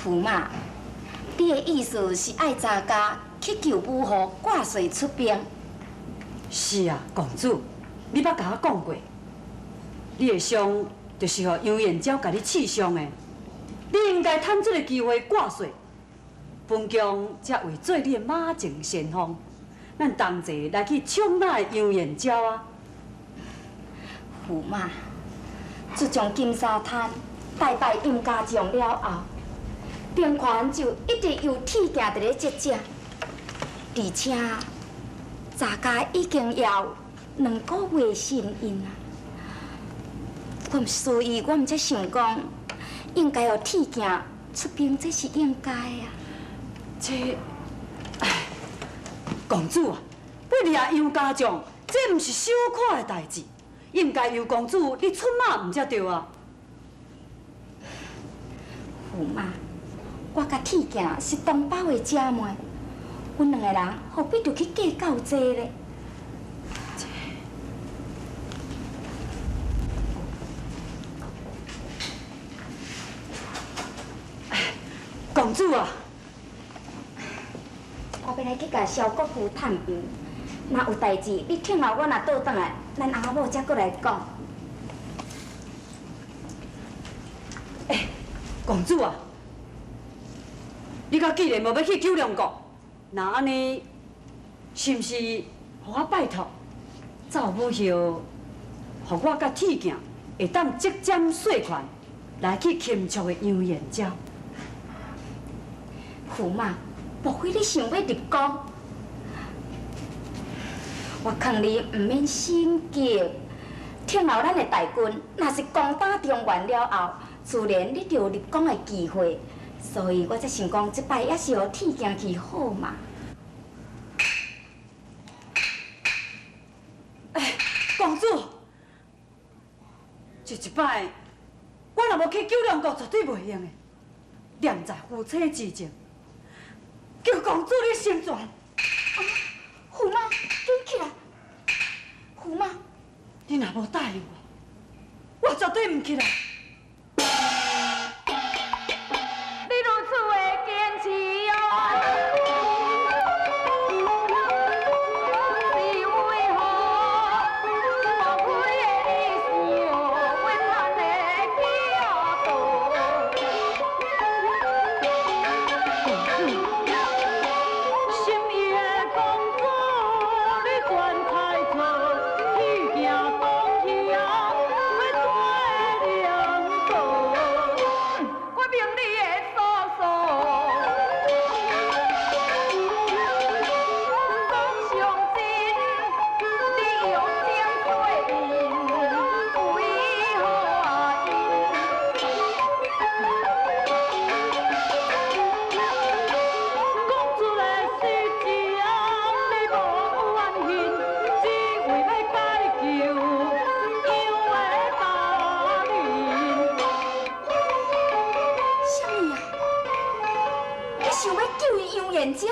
駙馬，你的意思是愛查家去求武侯掛帥出兵？是啊，公主，你捌共我講過，你的傷就是予楊延昭共你刺傷的，你應該趁這个機會掛帥，本宮才為做你的馬前先鋒，咱同齊來去搶掠楊延昭啊！駙馬，自從金沙灘大敗楊家將了後，兵權就一直由鐵鏡佇咧執掌，而且查家已經有2個月身孕啊！我所以，我毋才想講，應該予鐵鏡出兵，這是應該啊。這，唉，公主啊，欲掠楊家將，這毋是小可的代誌，應該由公主你出馬毋才對啊。駙馬，我佮鐵鏡是同胞的姐妹，阮兩個人何必著去計較這咧？公主啊，我欲來去共蕭國父探病，若有代誌，你聽候我若倒轉來，咱翁仔某才閣來講。欸，公主啊，你敢既然無欲去九龍國，那按呢，是毋是予我拜託，走武后，予我佮鐵鏡會當執掌帥權，來去擒捉的楊延昭？駙馬，莫非你想欲立功？我勸你毋免心急，聽候咱的大軍若是攻打中原了後，自然你就有立功的機會。所以我才想講，這擺猶是予鐵鏡去好嘛。哎，公主，這一擺我若無去九龍國，絕對袂用的。念在夫妻之情，求公主你成全。啊，駙馬，緊起來！駙馬，你若無答應我，我絕對毋起來。你如此的堅持哦，是為何？莫非你想欲趁的叫做？心意的公主，你全猜錯，鐵鏡講起啊，欲做兩個。我明你的所說，講上真，你用情做因，為何因？講出的實情，你無怨恨，只為欲解救楊的大人。啥物啊？你想欲救伊楊延昭？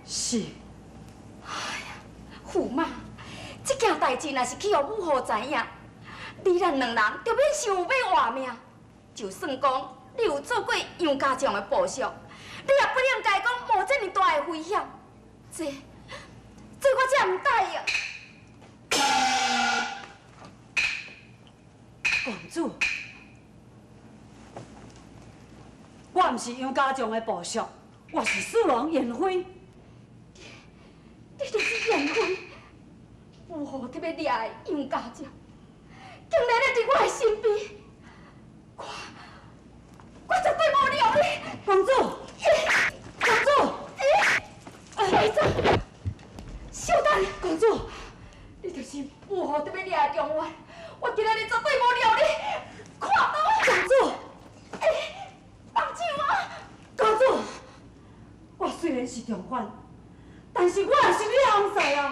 是。駙馬，這件代誌若是去予武侯知影，你咱兩人就免想有欲活命。就算講你有做過楊家將的部屬，你也不應該講冒這爾大的危險。這我才毋答應。公主，我毋是楊家將的部屬，我是侍郎燕飛。你就是燕飛，武侯特欲掠的楊家將，竟然咧佇我的身邊，我絕對無饒你！公主，公主，欸，小等，公主，你就是武侯特欲掠的狀元，我今仔日絕對無饒你！看刀！公主，欸，放手啊！公主，我雖然是狀元，但是我也是你翁婿啊！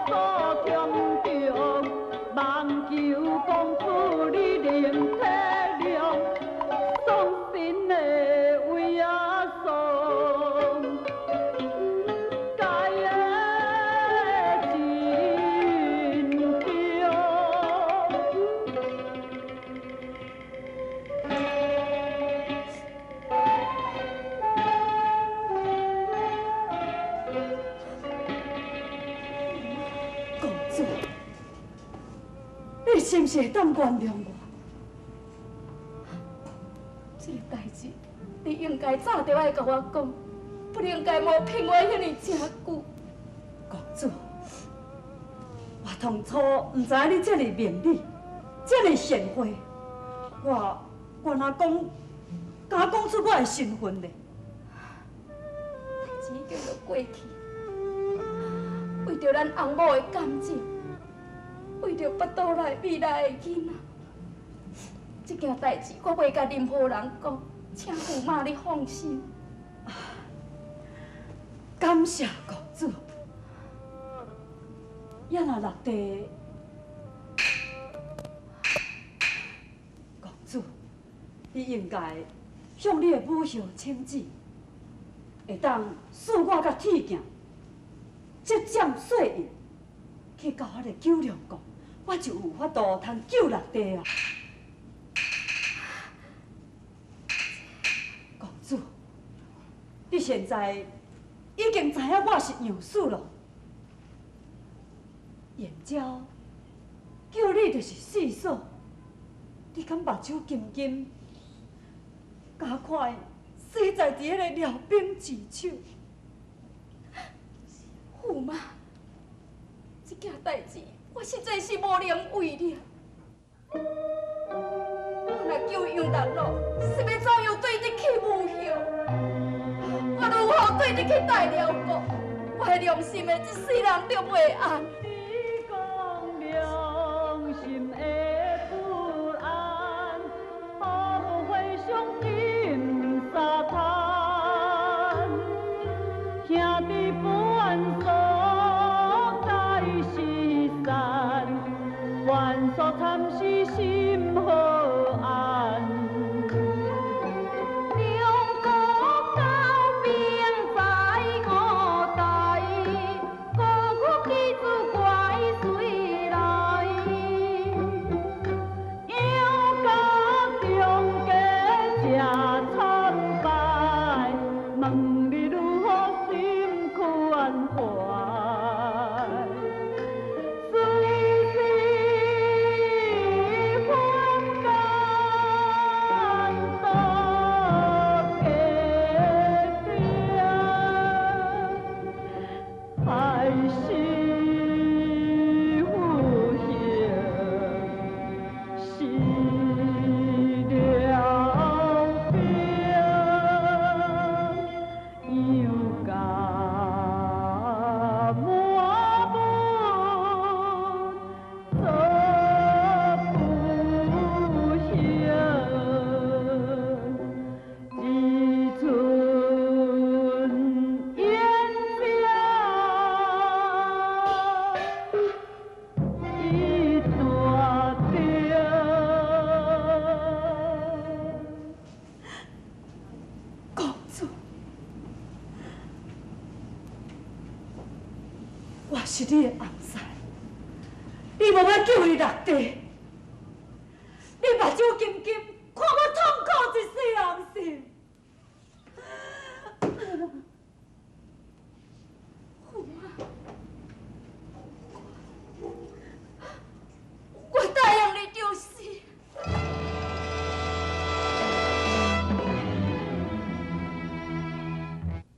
所強強，望求公主你能體諒，喪身的為啊喪，該的真重。公主，你是毋是會當原諒我？這個代誌，你應該早就愛共我講，不應該無騙我遐爾遮久。公主，我當初毋知影你這麼明理，這麼賢惠，我若講，敢講出我的身份咧？代誌已經都過去，為著咱翁某的感情，為著腹肚內未來的囡仔，這件代誌我袂共任何人講，請駙馬你放心。感謝公主。也若六弟，公主，你應該向你的母后請旨，會當賜我佮鐵鏡，執掌帥印，去到彼個九龍國，我就有法度通救六弟啊！公主，你現在已經知影我是楊氏咯。燕嬌叫你就是四嫂，你敢目睭金金，敢看伊死在佇彼个廖兵之手？駙馬，這件代誌我實在是無能為力。我若救楊達樂，是欲怎樣對得起母后？我如何對得起大遼國？我的良心的一世人都袂安。你講良心的不安，何不回想金沙灘？兄弟不安所在是山，願所慘死心何安？兩國交兵在五代，國父記住怪誰來？楊家中家這慘敗，問你如何心寬懷？隨時分間多隔壁，還是有幸死了兵，杨家满门做不幸，一寸燕娇一段丁。公主，我是你的翁婿，你無欲救伊六弟，你目睭金